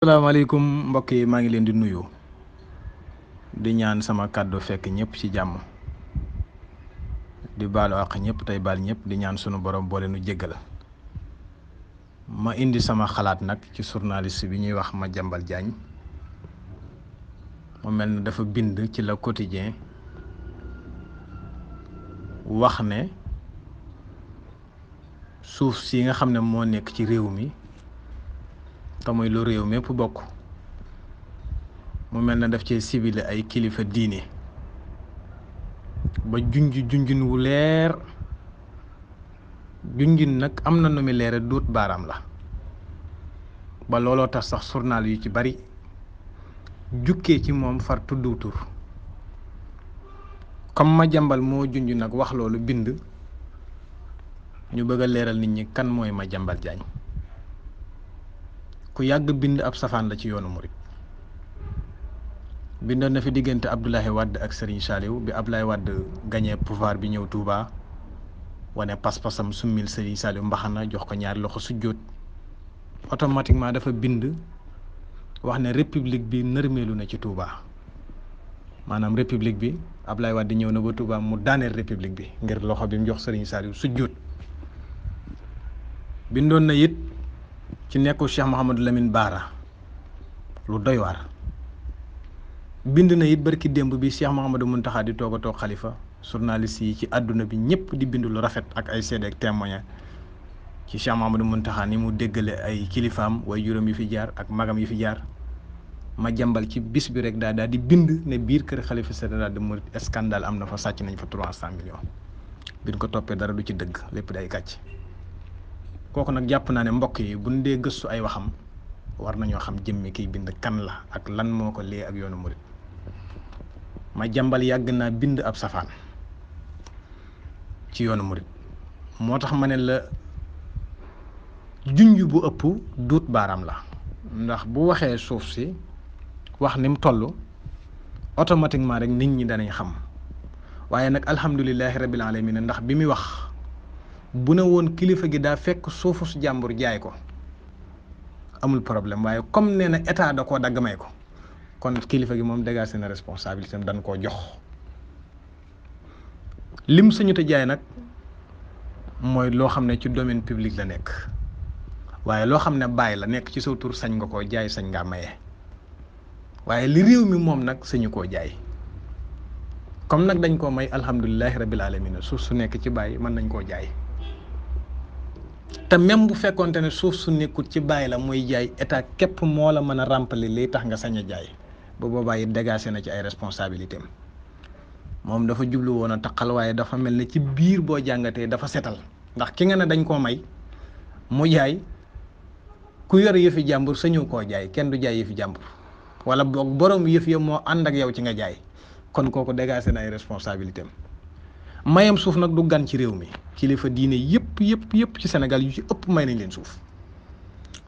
Assalamualaikum mbokk yi maa ngi leen di nuyu di ñaan sama kàddu fekk ñëpp ci jàmm di baalu àq ñëpp tey baal ñëpp di ñaan sunu borom boole nu jéggal ma indi sama xalaat nag ci journaliste bi ñuy wax Madiambal Diagne mu mel ne dafa bind ci Le Quotidien wax ne suuf si nga xam ne moo nekk ci réew mi te muy lu réew mépp bokk mu mel na daf cee ciblé ay kilifa diine ba junjin wu leer junjin nag am na nu mu leere duut baaraam la ba looloo tax sax journal yu ci bari jukkee ci moom far tuddu tur comme Madiambal moo junj nag wax loolu bind ñu bëgg a leeral nit ñi kan mooy Madiambal Diagne ku yàgg bind ab safaan la ci yoonu murit bindoon na fi diggante Abdoulaye Wade ak Serigne Saliou bi Abdoulaye Wade gagné pouvoir bi ñëw Touba wane pas-pasam summil Serigne Saliou mbaxana jox ko ñaari loxo sujjóot automatiquement dafa bind wax ne république bi nërmeelu na ci Touba maanaam république bi Abdoulaye Wade ñëw na ba Touba mu daaneel république bi ngir loxo bi mu jox Serigne Saliou sujjóot bindoon na it ci nekku Cheikh Mouhamadou Lamine Bara lu doy waar bind na it barki démb bi Cheikh Mouhamadou Mountakha di toog a toog xalifa journaliste yi ci àdduna bi ñëpp di bind lu rafet ak ay seede ak témoin ci Cheikh Mouhamadou Mountakha ni mu déggale ay kilifaam way juróom yi fi jaar ak magam yi fi jaar Madiambal ci bis bi rek daal di bind ne biir kër xalifa général de Mouride scandale am na fa sàcc nañ fa 300 millions biñ ko toppee dara du ci dëgg lépp day gàcc kooku nag jàpp naa ne mbokk yi buñ dee gëstu ay waxam war nañoo xam jëmmi kiy bind kan la ak lan moo ko lee ak yoonu murit Madiambal yàgg naa bind ab safaan ci yoonu murit moo tax ma ne la junj bu ëpp duut baaraam la ndax bu waxee suuf si wax ni mu toll automatiquement rek nit ñi danañ xam waaye nag alhamdulilahi rabbil alamin ndax bi muy wax bu ne woon kilifa gi daa fekk suufu su jàmbur jaay ko amul problème waaye comme nee na état da koo dagg may ko kon kilifa gi moom dégagé na responsabilité am dañ koo jox lim sañu te jaay nag mooy loo xam ne ci domaine public la nekk waaye loo xam ne bàyyi la nekk ci sa tur sañ nga koo jaay sañ ngaa maye waaye li réew mi moom nag sañu koo jaay comme nag dañ koo may alhamdulilahi rabbil alamin suuf su nekk ci bàyyi mën nañ koo jaay te même bu fekkonte ne suuf su nekkut ci bàyyi la muy jaay état képp moo la mën a remplir li tax nga sañ a jaay ba boobaa it dégagé na ci ay responsabilité am moom dafa jublu woon a taqal waaye dafa mel ne ci biir boo jàngatee dafa setal ndax ki nga ne dañ koo may mu jaay ku yor yëfi jàmbur sañu koo jaay kenn du jaay yëfi jàmbur wala boog borom yëf ya moo ànd ak yow ci nga jaay kon kooku dégagé na ay responsabilité am mayam suuf nag du gan ci réew mi kilifa diine yëpp ci Sénégal yu ci ëpp may nañ leen suuf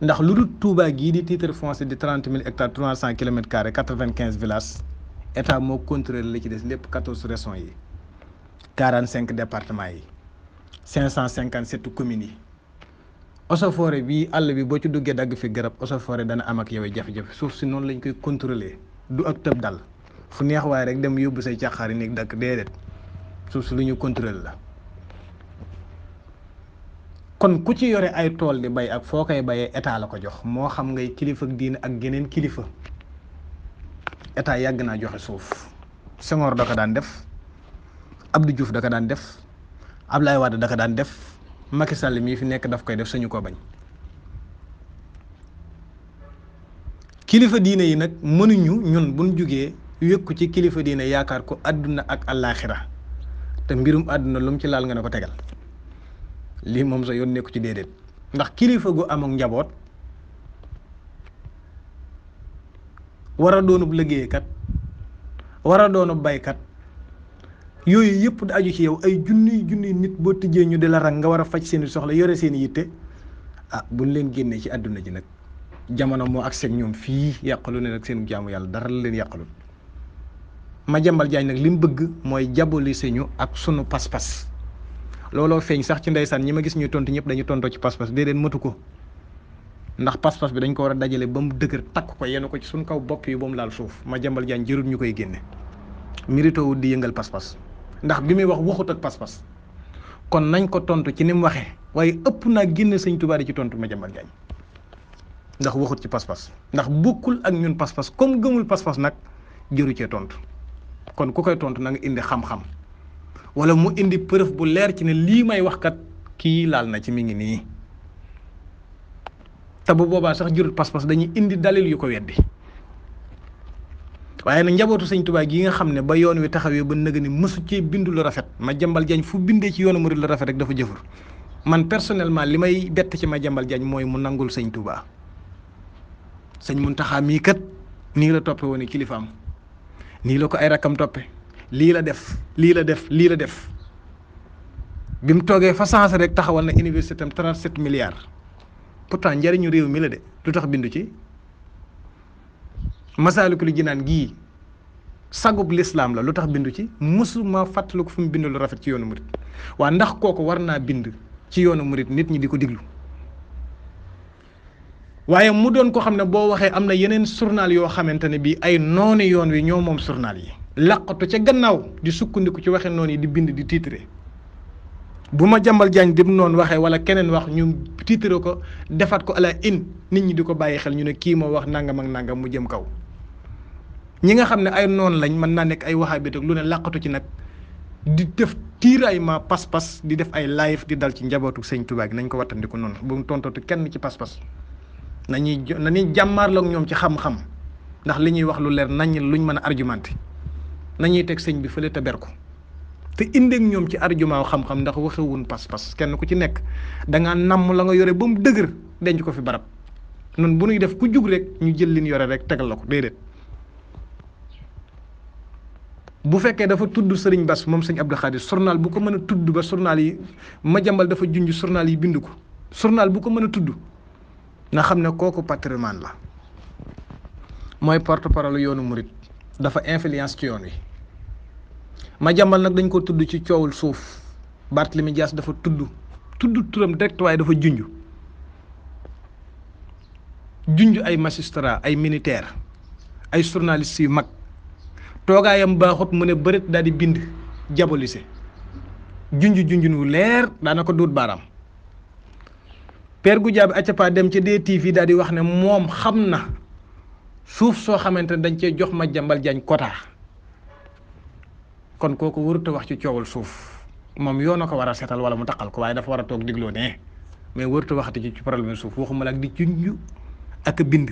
ndax lu dul Touba gii di titre foncier di 30 000 hectares 300 kilomètres carrés 95 villages état moo contrôlé la ci des lépp 14 régions yi 45 départements yi 557 communes yi eaux et forêt bii àll bi boo ci duggee dagg fi garab eaux et forêt dana am ak yow jafe-jafe suuf si noonu lañ koy contrôlé du ak tëb dal fu neex waaye rek dem yóbbu say càqaar yi nekk dakk déedéet suuf si lu ñu contrôlé la kon ku ci yore ay tool di bay ak foo koy bayee état la ko jox moo xam ngay kilifa diine ak geneen kilifa état yàgg naa joxe suuf Senghor da ko daan def Abdou Diouf da ko daan def Abdoulaye Wade da ko daan def Macky Sall mii fi nekk daf koy def sañu ko bañ kilifa diine yi nag mënuñu ñun buñ jugee wékku ci kilifa diine yaakaar ko àdduna ak àllaaxira te mbirum àdduna lu mu ci laal nga ne ko tegal lii moom sa yoon nekku ci déedéet ndax kilifa gu am ak njaboot war a doonub liggéeykat war a doonub baykat yooyu yëpp da aju ci yow ay junniy nit boo tijjee ñu di la rang nga war a faj seeni soxla yore seeni yitte buñ leen génnee ci àdduna ji nag jamono moo ak seen ñoom fii yàqalu ne nag seen jaamu yàlla dara la leen yàqalul Madiambal Diagne nag li mu bëgg mooy diaboliser ñu ak sunu pas-pas looloo feeñ sax ci ndeysaan ñi ma gis ñuy tontu ñëpp dañu tontoo ci pas-pas déedéet matu ko ndax pas-pas bi dañ ko war a dajale ba mu dëgër takk ko yenn ko ci suñ kaw bopp yi ba mu laal suuf Madiambal Diagne jërul ñu koy génne mérito wu di yëngal pas-pas ndax bi muy wax waxut ak pas-pas kon nañ ko tontu ci ni mu waxee waaye ëpp naa génne sëñ Tuubaa di ci tontu Madiambal Diagne ndax waxut ci pas-pas ndax bokkul ak ñun pas-pas comme gëmul pas-pas nag jëru cee tontu kon ku koy tontu na nga indi xam-xam wala mu indi preuve bu leer ci ne lii may wax kat kii laal na ci mi ngi nii te bu boobaa sax jërut pas-pas dañuy indi dalil yu ko weddi waaye nag njabootu sëñ Tuubaa gi nga xam ne ba yoon wi taxawee ba nëga ni mësu cee bindu lu rafet Madiambal Diagne fu bindee ci yoonu murid lu rafet rek dafa jëfur man personnellement li may bett ci Madiambal Diagne mooy mu nangul sëñ Tuubaa sëñ Muntaxa mii kat nii la toppe woon kilifaam nii la ko ay rakkam toppe lii la def lii la def lii la def bi mu toogee fa sens rek taxawal na université am 37 milliards pourtant njariñu réew mi la de lu tax bindu ci Masaalikul Jinaan gii sagub lislaam la lu tax bindu ci mësuma fàttali ko fu mu bind lu rafet ci yoonu murit waa ndax kooku war naa bind ci yoonu murit nit ñi di ko diglu waaye mu doon ko xam ne boo waxee am na yeneen journal yoo xamante ne bii ay nooni yoon wi ñoo moom journal yi laqatu ca gannaaw di sukkandiku ci waxe noonu yi di bind di titre bu Madiambal Diagne dim noonu waxee wala keneen wax ñu titre ko defaat ko à la une nit ñi di ko bàyyi xel ñu ne kii moo wax nangam ak nangam mu jëm kaw ñi nga xam ne ay noon lañ mën naa nekk ay waxaabit ak lu ne laqatu ci nag di def tiraillement pas-pas di def ay live di dal ci njabootu sëñ Tuubaa gi nañ ko wattandiku noonu bu mu tontatu kenn ci pas-pas nañuy jàmmaarloo ak ñoom ci xam-xam ndax li ñuy wax lu leer nañ luñ mën a argumenté nañuy teg sëñ bi fële te ber ko te indeeg ñoom ci argument xam-xam ndax waxewun pas-pas kenn ku ci nekk da ngaa namm la nga yore ba mu dëgër denc ko fi barab noonu bu ñuy def ku jug rek ñu jël li ñu yore rek tegal la ko déedéet. bu fekkee dafa tudd Sëriñ Bass moom sëñ Abdou Khadir journal bu ko mën a tudd ba journal yi Madiambal dafa junj journal yi bind ko journal bu ko mën a tudd nga xam ne kooku patrimoine la mooy porte-parole yoonu murit dafa influence ci yoon wi Madiambal nag dañ ko tudd ci coowul suuf Barthélémy Dias dafa tudd turam direct waaye dafa junj ay magistrat ay militaire ay journalistes yu mag toogaayam baaxut mu ne bërit daal di bind jabolise junj wu leer daana ko duut baaraam Père Goudiaby Atepa dem ca DTV daal di wax ne moom xam na suuf soo xamante ne dañ cee jox Madiambal Diagne quota kon kooku warut a wax ci coowal suuf moom yoon na ko war a seetal wala mu taqal ko waaye dafa war a toog digloo ne mais warut a waxati ci problème suuf waxuma la ak di junj ak bind.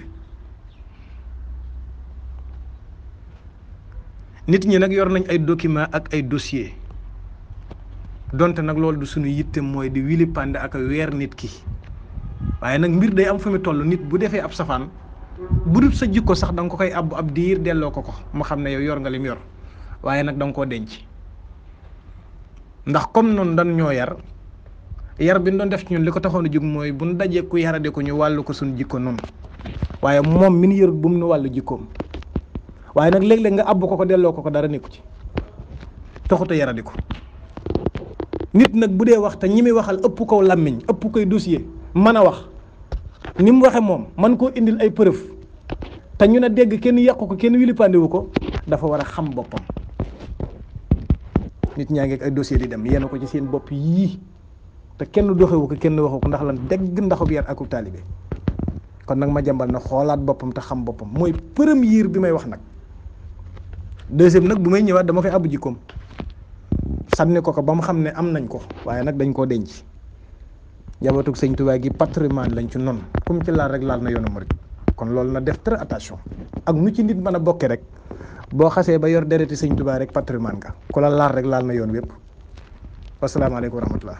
nit ñi nag yor nañ ay document ak ay dossier donte nag loolu du suñu yitte mooy di wili pande ak weer nit ki waaye nag mbir day am fu mu toll nit bu defee ab safaan bu dul sa jikko sax da nga ko koy ab diir delloo ko mu xam ne yow yor nga lim yor waaye nag da nga koo denc ndax comme noonu dañ ñoo yar bi ñu doon def ci ñun li ko taxoon a jóg mooy bu ñu dajee ku yarade ko ñu wàllu ko suñu jikko noonu waaye moom mi ñu yor bu mu nu wàllu jikkoom waaye nag léeg-léeg nga àbb ko delloo ko dara nekku ci taxuta yaradi ko nit nag bu dee wax te ñi muy waxal ëpp ko làmmiñ ëpp koy dossier mën a wax ni mu waxe moom man koo indil ay preuve te ñu ne dégg kenn yàqu ko kenn wilipandewu ko dafa war a xam boppam nit ñaa ngi ak ay dossier di dem yéen ko ci seen bopp yii te kenn doxewu ko kenn waxu ko ndax lan dégg ndaxub yar akub taalibe kon nag Madiambal na xoolaat boppam te xam boppam mooy premier bi may wax nag deuxième nag bu may ñëwaat dama koy àbb jikkoom sànni ko ba mu xam ne am nañ ko waaye nag dañ koo denc jabatug sëñ Tuubaa gi patrimoine lañ ci noonu comme ci laal rek laal na yoonu murit kon loolu na def très attention ak nu ci nit mën a bokke rek boo xasee ba yor dereti sëñ Tuubaa rek patrimoine nga ku la laal rek laal na yoon wépp wasalaamaaleykum wa rahmatullah